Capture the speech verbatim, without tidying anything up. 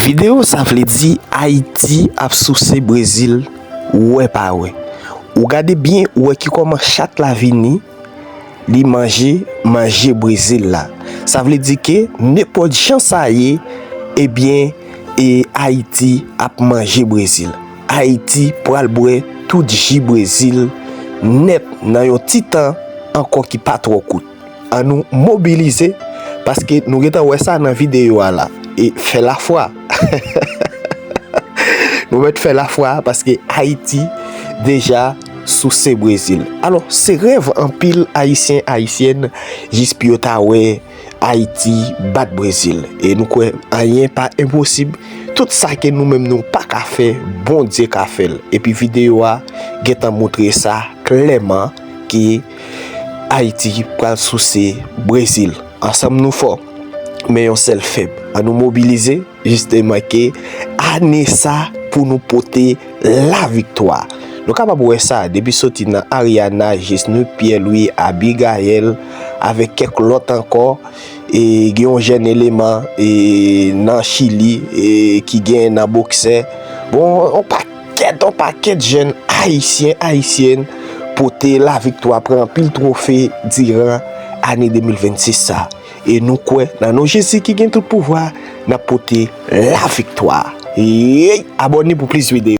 Videyo sa vle di Ayiti ap souse Brezil wè pa wè. Ou gade byen, ou wè ki kòman chat la vini, li manje, manje Brezil la. Sa vle di ke nenpòt jan sa ye, ebyen, e Ayiti ap manje Brezil. Ayiti pral bwè tout ji Brezil nèt nan yon ti tan ankò ki pa twò kout. Ann nou mobilize, paske nou gentan wè sa nan videyo a la. E fè lafwa. Nou mèt fè lafwa paske Ayiti deja souse Brezil. Alò, se rèv anpil Ayisyen, Ayisyèn, jis pou yo ta wè Ayiti bat Brezil. E nou kwè anyen pa enposib. Tout sa ke nou menm nou pa ka fè, Bondye ka fè l. Epi videyo a gentan montre sa klèman ke Ayiti pral souse Brezil. Ansanm nou fò, men yon sèl fèb. Ann nou mobilize, jisteman, ke ane sa pou nou pote laviktwa. Nou kapab wè sa depi soti nan Ariana jis nou Pierre Louis, Abigail, avèk kèk lòt ankò. E gen yon jèn eleman e nan Chili e ki gen nan boksè. Bon, yon pakèt, yon pakèt jèn Ayisyen, Ayisyèn pote laviktwa, pran anpil twofe diran ane de mil vennsis sa. E nou kwè nan non Jezi ki gen tout pouvwa, n ap pote laviktwa. Yey! Abòne pou plis videyo.